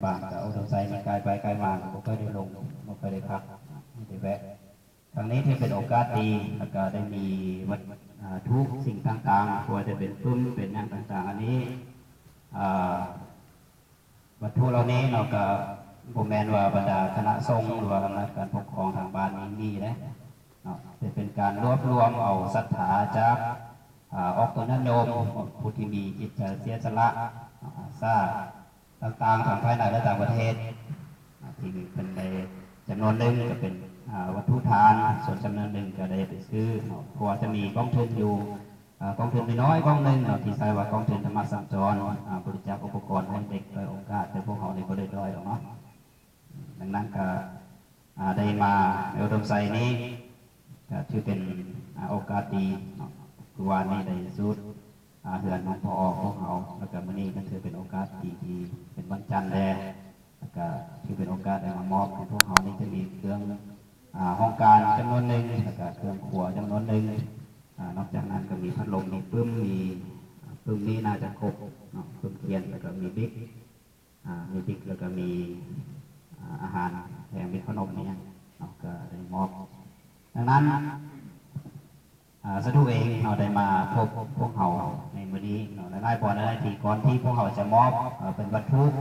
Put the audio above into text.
ບາງກະອຸດົມໄຊມີກາຍໄປກາຍມາ ກະບໍ່ຄ່ອຍໄດ້ລົງ ບໍ່ຄ່ອຍໄດ້ພັກ ມີແຕ່ແວະ. ຄັ້ງນີ້ຖືເປັນໂອກາດດີ ແລ້ວກະໄດ້ມີວັດ ອ່າ ຖຸສິ່ງຕ່າງໆ ບໍ່ວ່າຈະເປັນປຶ້ມເປັນຫຍັງຕ່າງໆ ອັນນີ້ ອ່າ ວັດຖຸເຫຼົ່ານີ້ເນາະ ກະບໍ່ແມ່ນວ່າບັນດາຄະນະສົງ ຫຼືວ່າອຳນາດການປົກຄອງທາງບ້ານນີ້ມີເດ້ເນາະ ແຕ່ເປັນການລວບລວມເອົາສັດທາຈາກ ອາ ອອກຕົນຍາດໂຍມ ຜູ້ທີ່ມີຈິດໃຈເສຍສະຫຼະ ອາ ອາສາຕ່າງໆ ທັງພາຍໃນ ແລະ ຕ່າງປະເທດ ອາ ທີ່ເພິ່ນໄດ້ຈຳນວນໜຶ່ງກະເປັນ ອາ ວັດຖຸທານ ສ່ວນຈຳນວນໜຶ່ງກະໄດ້ໄປຊື້ເນາະ ເພາະວ່າຈະມີກອງທຶນຢູ່ ອາ ກອງທຶນນ້ອຍໆ ກອງໜຶ່ງເນາະ ທີ່ໃຊ້ວ່າກອງທຶນທຳມະສັນຈອນ ອາ ບໍລິຈາກອຸປະກອນໃຫ້ເດັກດ້ອຍໂອກາດ ແຕ່ພວກເຮົານີ້ບໍ່ໄດ້ດ້ອຍດອກເນາະ. ດັ່ງນັ້ນກະ ອາ ໄດ້ມາໃນອຸດົມໄຊນີ້ ກະຖືເປັນ ອາ ໂອກາດດີເນາະ ຄືວານນີ້ໄດ້ສູດ ອາ ເຮືອນຂອງ ພອ ພວກເຮົາ ແລ້ວກະມື້ນີ້ກະຖືເປັນໂອກາດດີທີ່ເປັນວັນຈັນແດ່ ແລ້ວກະຖືເປັນໂອກາດໄດ້ມາມອບໃຫ້ພວກເຮົານີ້ ຈະມີເຄື່ອງ ອາ ຫ້ອງການຈຳນວນໜຶ່ງ ແລ້ວກະເຄື່ອງຄົວຈຳນວນໜຶ່ງ ອາ ນອກຈາກນັ້ນກະມີພັດລົມ ມີປຶ້ມ ມີ ອາ ປຶ້ມນີ້ໜ້າຈະຄົບເນາະ ປຶ້ມຂຽນ ແລ້ວກະມີບິກ ອາ ມີບິກ ແລ້ວກະມີ ອາ ອາຫານແຫ້ງ ມີຂະໜົມ ມີຫຍັງເນາະ ກະໄດ້ມອບ. ດັ່ງນັ້ນ ອາ ສາທຸເອງເນາະ ໄດ້ມາພົບພວກເຮົາໃນມື້ນີ້ເນາະ ຫຼາຍໆບ່ອນຫຼາຍໆທີ່ ກ່ອນທີ່ພວກເຮົາຈະມອບ ເອີ ເປັນວັດຖຸ